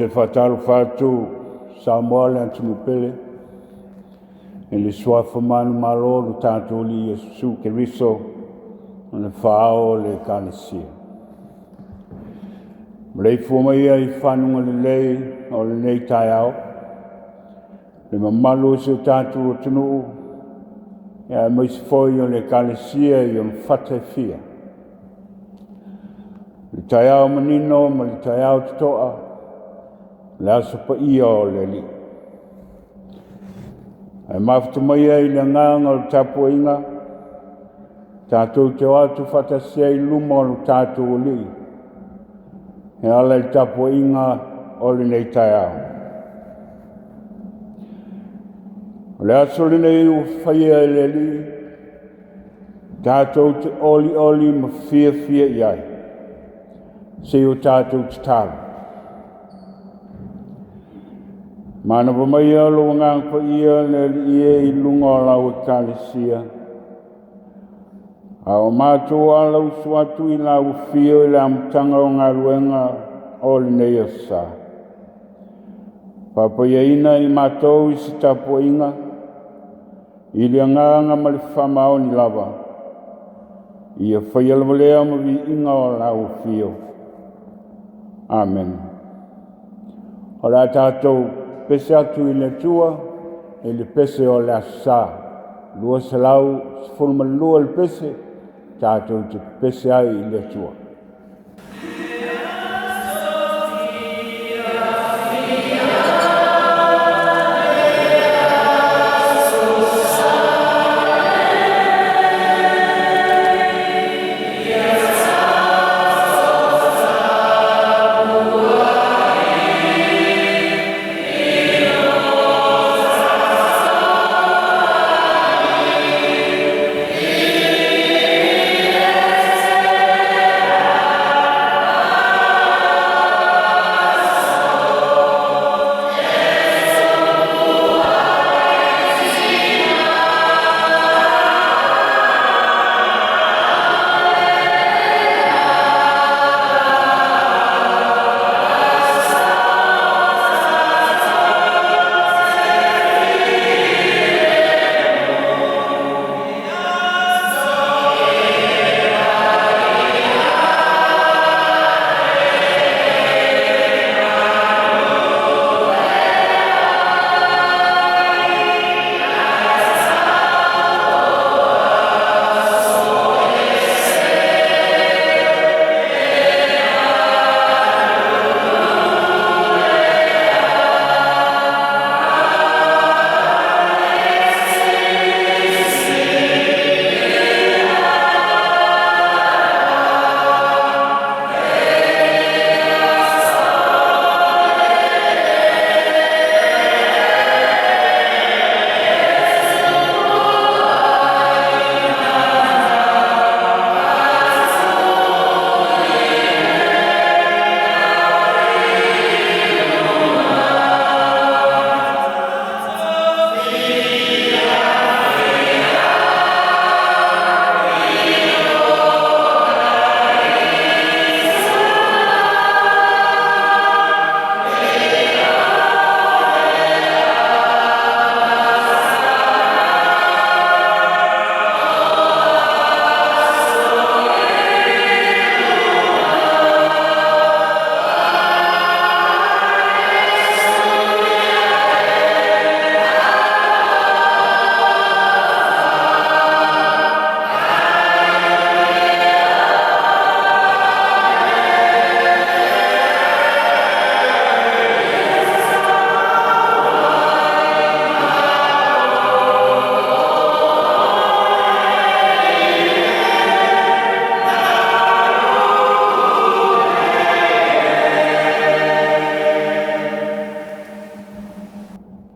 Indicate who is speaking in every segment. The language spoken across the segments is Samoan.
Speaker 1: te faatalofa atu Samoa le atunuu pele i le suafa manumalo o lo tatou Alii Iesu Keriso o le Faaao o le Ekalesia. Maleifua maia i fanuga lelei o lenei taeao, le mamalu o si o tatou atunuu, aemaise foi o le Ekalesia i ona fata e fia. Le taeao manino ma le taeao totoa, le aso paia o le Alii. Ae mafuta maia i le agaga o le tapuaiga, tatou te o atu faatasi ai i luma o lo tatou Alii, e ala i le tapuaiga o lenei taeao. O le aso lenei ua faia e le Alii, tatou te olioli ma fiafia i ai, se i o tatou tatalo. Manava maia lou Agaga Paia le Alii e i luga o lau Ekalesia, a o matou alausu atu i lau afio i le amataga o galuega o lenei aso sa. Faapaiaina i matou i se tapuaiga, i le agaga ma le faamaoni lava, ia faia lava lea ma viiga o lau afio. Amene. O le a tatou pese atu i le Atua i le pese o le Aso Sa, 212 le pese, tatou te pese ai i le Atua.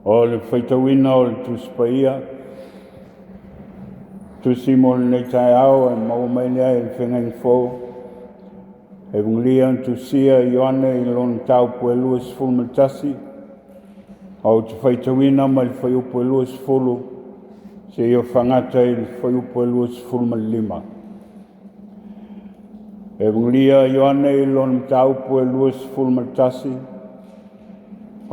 Speaker 1: O le faitauina o le Tusi Paia, tusi mo lenei taeao e maua mai lea i le Feagaiga Fou, Evagelia na tusia e Ioane i lona mataupu e 21, ou te faitauina mai le fuaiupu e 20 seia faagata i le fuaiupu e 25. Evagelia Ioane i lona mataupu e 21.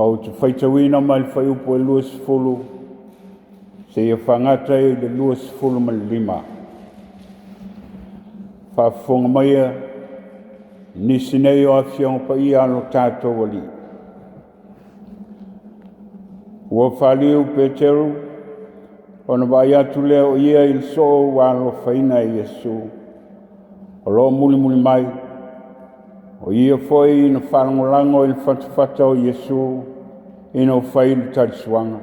Speaker 1: Ou te faitauina mai le fuaiupu e 20 seia faagata i le 25. Faafofoga maia nisi nei o Afioga Paia a lo tatou Alii. Ua faaliu Peteru ona vaai atu lea o ia i le soo ua alofaina e Iesu, o lo o mulimuli mai, o ia foi na faalagolago i le fatafata o Iesu ina ua fai le talisuaga.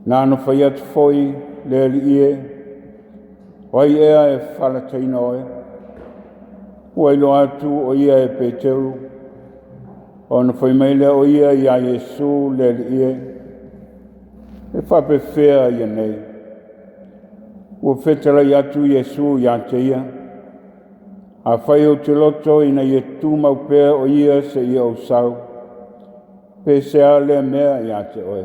Speaker 1: Na ona fai atu foi le Alii e, o ai ea e falataina oe? Ua iloa atu o ia e Peteru, ona fai mai lea o ia iā Iesu le Alii e, e faapefea ia nei? Ua fetalai atu Iesu ia te ia, afai ou te loto ina ia tumau pea o ia seia ou sau, pe se a lea mea ia te oe?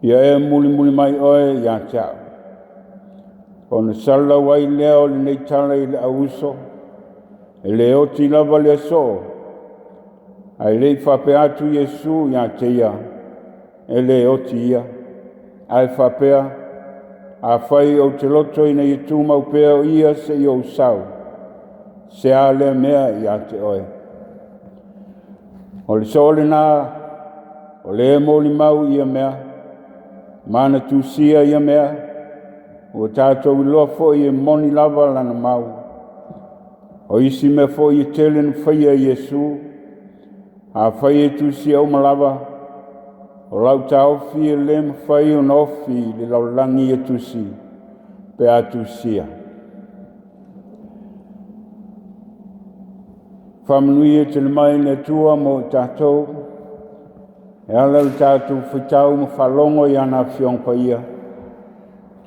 Speaker 1: Ia e mulimuli mai oe ia te au. Ona salalau ai lea o lenei tala i le auuso, e le oti lava le soo, ae le i faapea atu Iesu ia te ia, e le oti ia. Ae faapea, afai ou te loto ina ia tumau pea o ia seia ou sau, se a lea mea ia te oe? O le soo lena, o le molimau ia mea, ma na tusia ia mea, ua tatou iloa foi e moni lava lana mau. O isi mea foi e tele na faia e Iesu, afai e tusia uma lava, o lau taofi e le mafai ona ofi i le lalolagi ia tusi, pe a tusia. Faamanuia tele mai le Atua mo i tatou, e ala i le tatou faitau ma faalogo i ana Afioga Paia,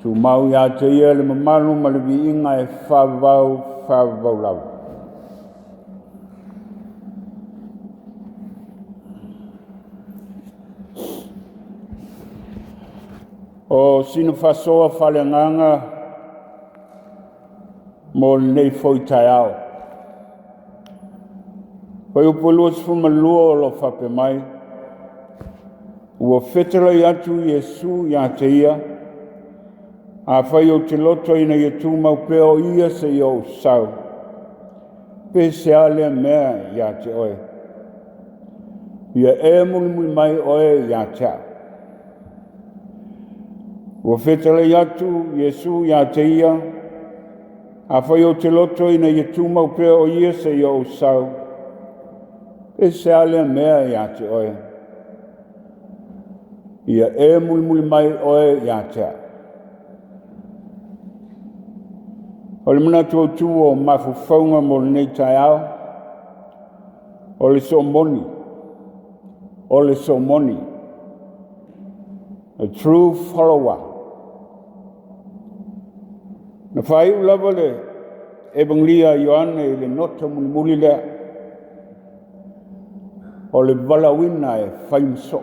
Speaker 1: tumau ia te ia le mamalu ma le viiga e faavavau, faavavau lava. O sina faasoa faaleagaga mo lenei foi taeao. Fuaiupu 22 o lo o faapea mai, ua fetalai atu Iesu ia te ia, afai ou te loto ina ia tumau pea o ia seia ou sau, pe se a lea mea ia te oe? Ia e mulimuli mai oe ia te au. Ua fetalai atu Iesu ia te ia, afai ou te loto ina ia tumau pea o ia seia ou sau, pe se a lea mea ia te oe? Ia e mulimuli mai oe ia te au. O le manatu autu o mafaufauga mo lenei taeao, o le soomoni, o le soomoni, a true follower. Na faaiu lava le Evagelia a Ioane i le nota mulimuli lea, o le valaauina e fai ma soo.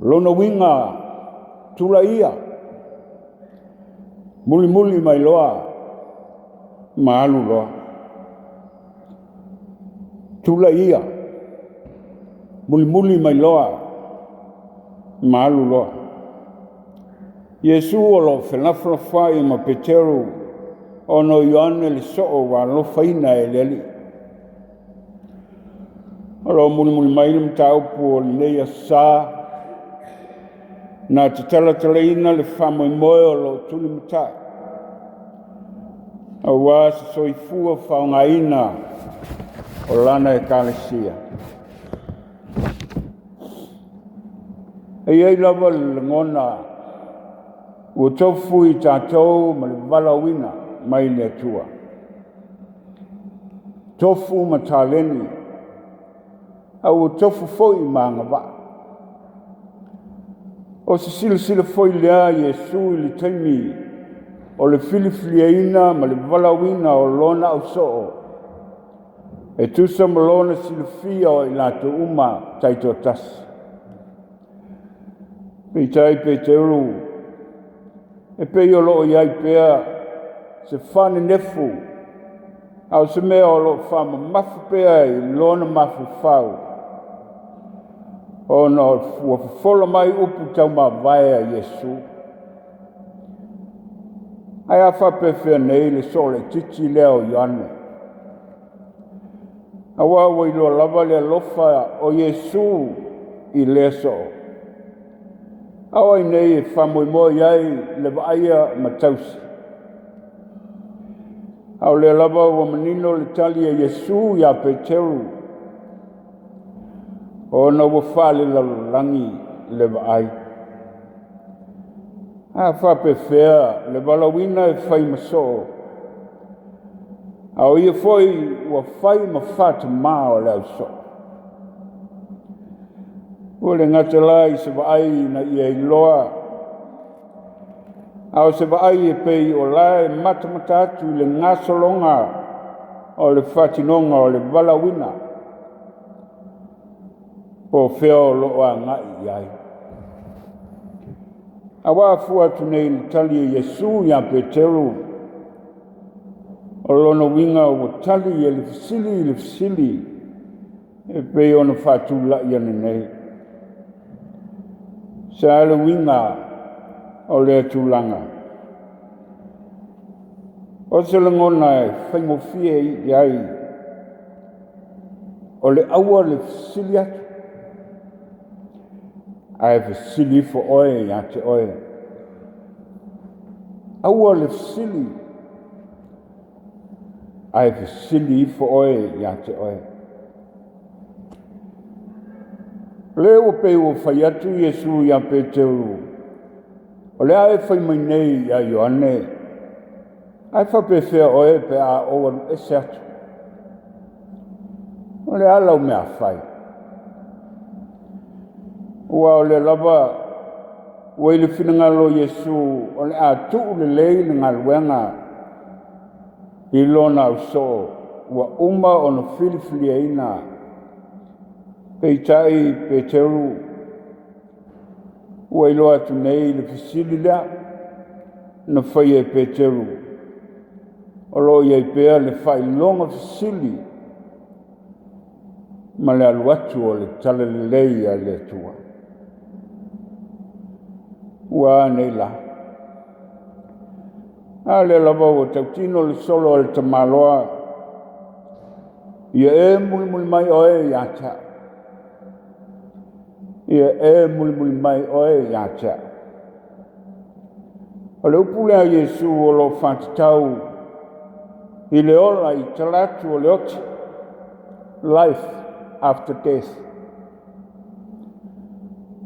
Speaker 1: Lona uiga tulaia, mulimuli mai loa ma alu loa. Tulaia, mulimuli mai loa ma alu loa. Iesu o lo o felafolafoai ma Peteru ona o Ioane le soo ua alofaina e le Alii. O lo o mulimuli mai le mataupu o lenei aso sa, na te talatalaina le faamoemoe o lo o tulimatai, aua se soifua faaaogaina o lana Ekalesia. E i ai lava le lagona ua tofu i tatou ma le valaauina mai le Atua. Tofu ma taleni, a ua tofu foi ma agavaa. O se silasila foi lea Iesu i le taimi o le filifiliaina ma le valaauina o lona ausoo, e tusa ma lona silafia o i latou uma taitoatasi. Peitai Peteru, e pei o lo o i ai pea se faanenefu A o se mea o lo o faamamafa pea i lona mafaufau, ona ua fofola mai upu taumavae a Iesu. Ae a faapefea nei le soo laitiiti lea o Ioane? Aua ua iloa lava le alofa o Iesu i lea soo. A o ai nei e faamoemoe i ai le vaaia ma tausi? A o lea lava ua manino le tali a Iesu ia Peteru, ona ua faalelalolagi le vaai. A faapefea le valaauina e fai ma soo, a o ia foi ua fai ma faatamā o le ausoo. Ua le gata la i se vaai ina ia iloa, a o se vaai e pei o la e matamata atu i le gasologa o le faatinoga o le valaauina, po o fea o lo o agai i ai. Aua a fua atu nei i le tali a Iesu ia Peteru, o lona uiga ua tali e le fesili i le fesili e pei ona faatulai ananei. Se a le uiga o lea tulaga? O se lagona e faigofie i ai, o le aua le fesili atu, ae fesili ifo oe ia te oe. Aua le fesili, ae fesili ifo oe ia te oe. O lea ua pei ua fai atu Iesu ia Peteru, o le a e fai mai nei ia Ioane, ae faapefea oe pe a ou alu ese atu? O le a lau mea fai? Ua o lea lava ua i le finagalo o Iesu o le a tuu lelei le galuega i lona ausoo ua uma ona filifiliaina. Peitai Peteru ua iloa atu nei le fesili lea na faia e Peteru, o lo o i ai pea le faailoga fesili ma le alu atu o le talalelei a le Atua. Ua a nei la? A lea lava ua tautino le solo a le tamaloa, ia e mulimuli mai oe ia te au. Ia e mulimuli mai oe ia te au. O le upu lea a Iesu o lo o faatatau i le ola i tala atu o le oti, life after death.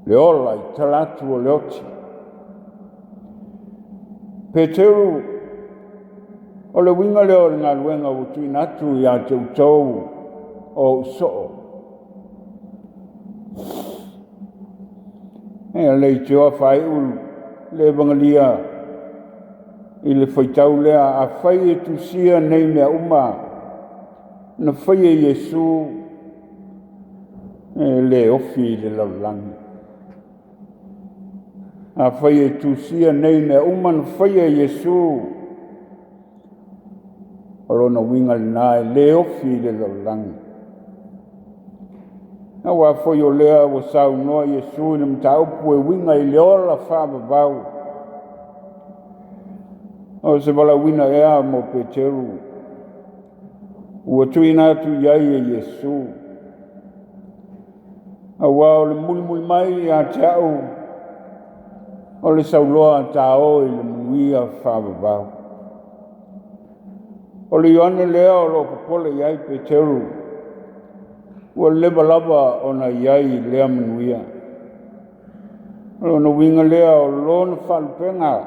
Speaker 1: Le ola i tala atu o le oti. Peteru, o le uiga lea o le galuega ua tuuina atu ia te outou o ou soo. E leitioa faaiu le Evagelia i le faitau lea, afai e tusia nei mea uma na faia e Iesu, e le ofi i le lalolagi. Afai e tusia nei mea uma na faia e Iesu, o lona uiga lena e le ofi i le lalolagi. Aua foi o lea ua saunoa Iesu i le mataupu e uiga i le ola faavavau. O se valaauina ea mo Peteru ua tuuina atu i ai e Iesu. Aua o le mulimuli mai ia te au, o le sauloa tao i le manuia faavavau. O le Ioane lea o lo o popole i ai Peteru, ua leva lava ona i ai i lea manuia. O lona uiga lea o lona faalupega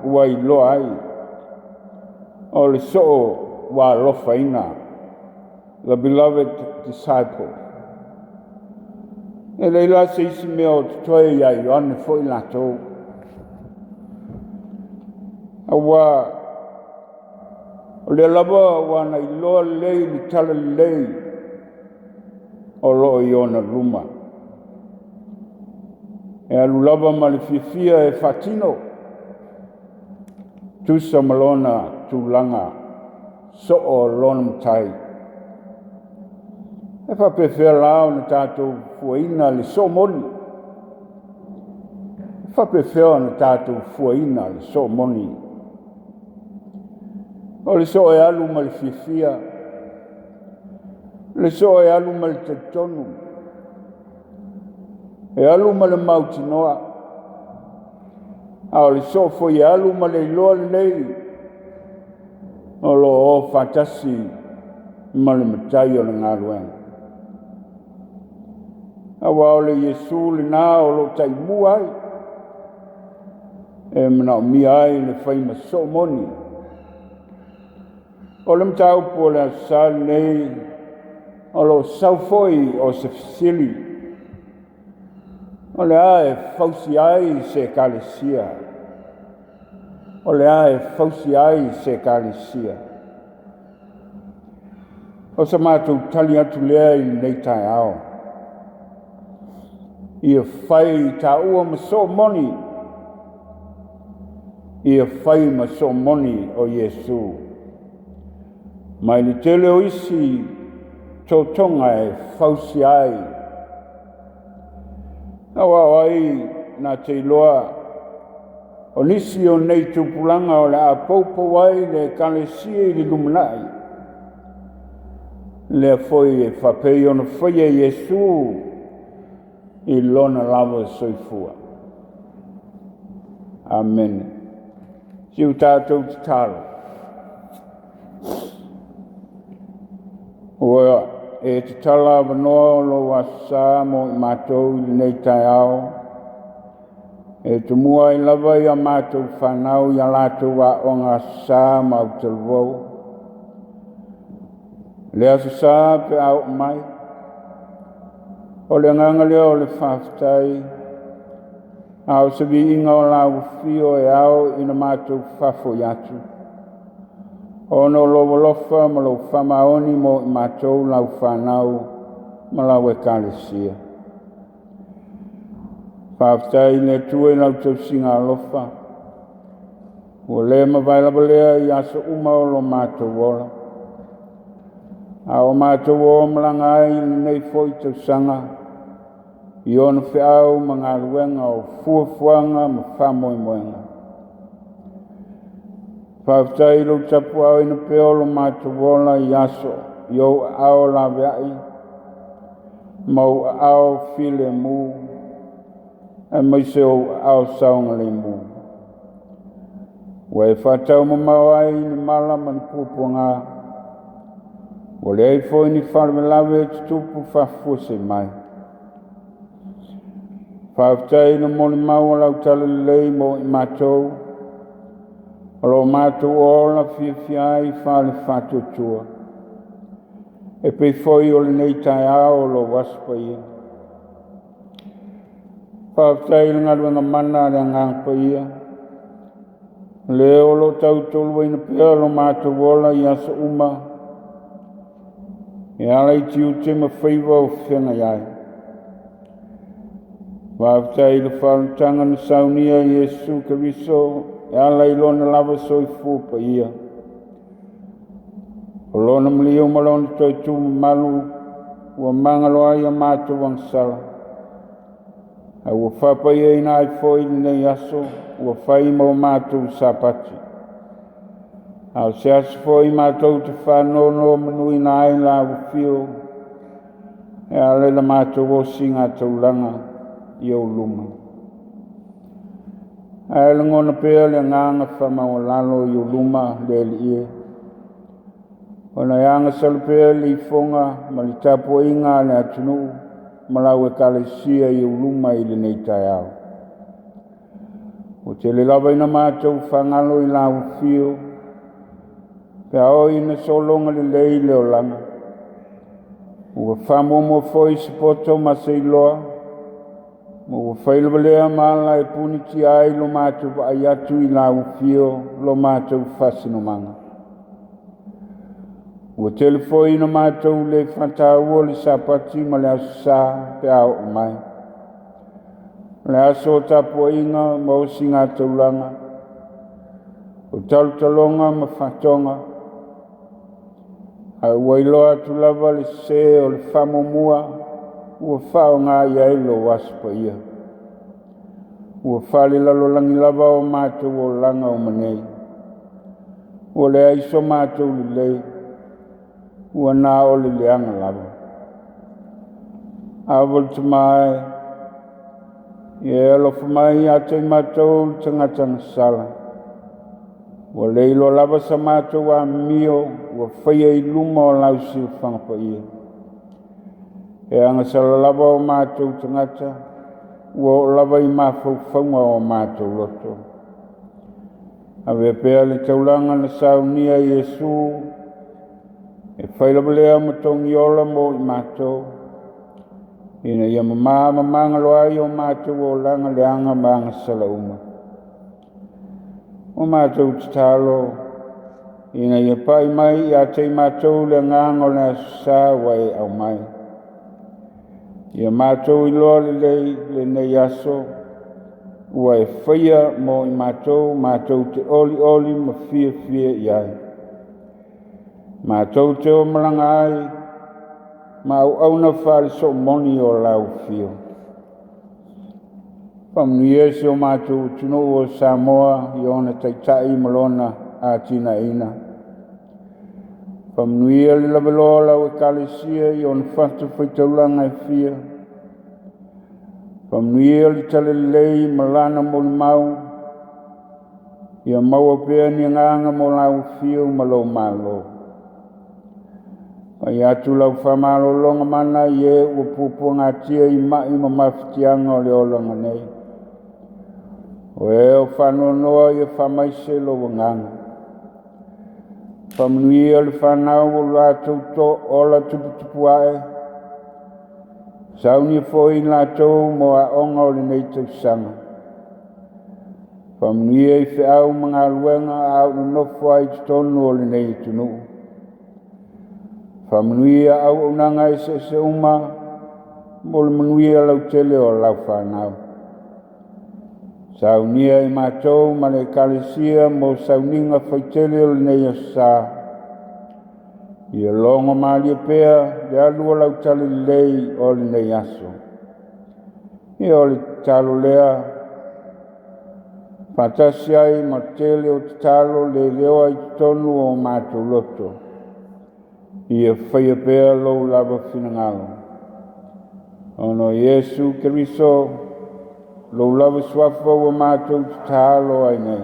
Speaker 1: ua iloa ai, o le soo ua alofaina, the beloved disciple. E leai la se isi mea o totoe ia Ioane foi latou. Aua o lea lava ua na iloa lelei le talalelei o lo o i ona luma. E alu lava ma le fiafia e faatino, tusa ma lona tulaga. Soo o lona Matai. E faapefea la ona tatou fuaina le soo moni? E faapefea ona tatou fuaina le soo moni? O le soo e alu ma le fiafia, le soo e alu ma le talitonu, e alu ma le mautinoa, a o le soo foi e alu ma le iloa lelei, o lo o faatasi ma le Matai o le galuega. Aua o le Iesu lena o lo o taimua ai, e manaomia ai le fai ma soo moni. O le mataupu o le Aso Sa lenei, o lo o sau foi o se fesili, o le a e fausia ai se Ekalesia? O le a e fausia ai se Ekalesia? O se matou tali atu lea i lenei taeao. Ia fai taua ma soo moni, ia fai ma soo moni o Iesu. Mai le tele o isi totoga e fausia ai. Aua o ai na te iloa o nisi o nei tupulaga o le a poupou ai le Ekalesia i le lumanai. Lea foi e faapei ona faia Iesu i lona lava soifua. Amene. Si o tatou tatalo. Ua e tatala avanoa o lou Aso Sa mo i matou i lenei taeao, e tumua ai lava i a matou fanau i a latou aoga Aso Sa ma autalavou. Le Aso Sa pe a oo mai, o le agaga lea o le faafetai, a o se viiga o lau afio e ao ina matou faafoi atu, ona o lou alofa ma lou faamaoni mo i matou lau fanau ma lau Ekalesia. Faafetai i le Atua i lau tausiga alofa, ua le mavae lava lea i aso uma o lo matou ola. A o matou o malaga ai i lenei foi tausaga, i ona feau ma galuega o fuafuaga ma faamoemoega. Faafetai i lou tapuaaoina pea o lo matou ola i aso, i ou aao laveai, ma ou aao filemu, aemaise ou aao saogalemu. Ua e faataumamao ai ni mala ma ni puapuaga, ua leai foi ni faalavelave e tutupu faafuasei mai. Faafetai i le molimau o lau talalelei mo i matou, o lo matou ola fiafia ai faale-faatuatua, e pei foi o lenei taeao o lou Aso Paia. Faafetai i le galuega mana a le Agaga Paia, le o lo tautoluaina pea lo matou ola i aso uma, e ala i tiute ma faiva o feagai ai. Faafetai i le faaolataga na saunia e Iesu Keriso e ala i lona lava soifua paia. O lona maliu ma lona toe tumamalu ua magalo ai a matou agasala. A ua faapaiaina ai foi lenei aso ua fai mo matou Sapati. A o se aso foi matou te faanonomanuina ai la afio, e ala i la matou osiga taulaga i ou luma. Ae lagona pea le agaga faamaualalo i ou luma le Alii e, ona e agasala pea le ifoga ma le tapuaiga a le atunuu ma lau Ekalesia i ou luma i lenei taeao. Ua tele lava ina matou fagalo i lau afio, pe a oo ina sologa lelei le olaga. Ua faamuamua foi se poto ma se iloa, ma ua fai lava lea ma ala e punitia ai lo matou vaai atu i lau afio lo matou faasinomaga. Ua tele foi ina matou le faataua le Sapati ma le Aso Sa pe a oo mai. O le aso o tapuaiga ma osiga taulaga, o talotaloga ma faatoga, Ae ua iloa atu lava le sesē o le faamuamua ua faaaoga i ai lou Aso Paia. Ua faalelalolagi lava o matou olaga uma nei. Ua leai so matou lelei, ua na o le leaga lava. Ava le Tama e, ia e alofa mai ia te i matou le tagata agasala. Ua le iloa lava sa matou amio ua faia i luma o lau silafaga paia. E agasala lava o matou tagata, ua oo lava i mafaufauga o matou loto. Avea pea le taulaga na saunia e Iesu, e fai lava lea ma togiola mo i matou, ina ia mamā ma magalo ai o matou olaga leaga ma agasala uma. O matou tatalo, ina ia pai mai ia te i matou le agaga o le Aso Sa ua e aumai. Ia matou iloa lelei lenei aso, ua e faia mo i matou, matou te olioli ma fiafia i ai. Matou te o malaga ai, ma auauna faale-soomoni o lau afio. Faamanuia si o matou atunuu o Samoa i ona taitai ma lona atinaeina. Faamanuia le lavaloa o lau ekalesia i ona fatafaitaulaga e fia. Faamanuia le talalelei ma lana molimau, ia maua pea ni agaga mo lau afio ma lou malo. Fai atu lau faamalologa mana i e ua puapuagatia i mai ma mafatiaga o le olaga nei. O e o faanoanoa ia faamaise lou agaga. Faamanuia le fanau o latou to ola tuputupu ae, saunia foi i latou mo aoga o lenei tausaga. Faamanuia i feau ma galuega a o nonofo ai i totonu o lenei atunuu. Faamanuia auaunaga eseese uma mo le manuia lautele o lau fanau. Saunia i matou ma le ekalesia mo sauniga faitele o lenei aso sa. Ia logo malie pea le alu o lau talalelei o lenei aso. Ia o le tatalo lea, faatasi ai ma tele o tatalo le leoa i totonu o matou loto. Ia faia pea lou lava finagalo. Ona o Iesu Keriso, lou lava suafa ua matou tatalo ai nei.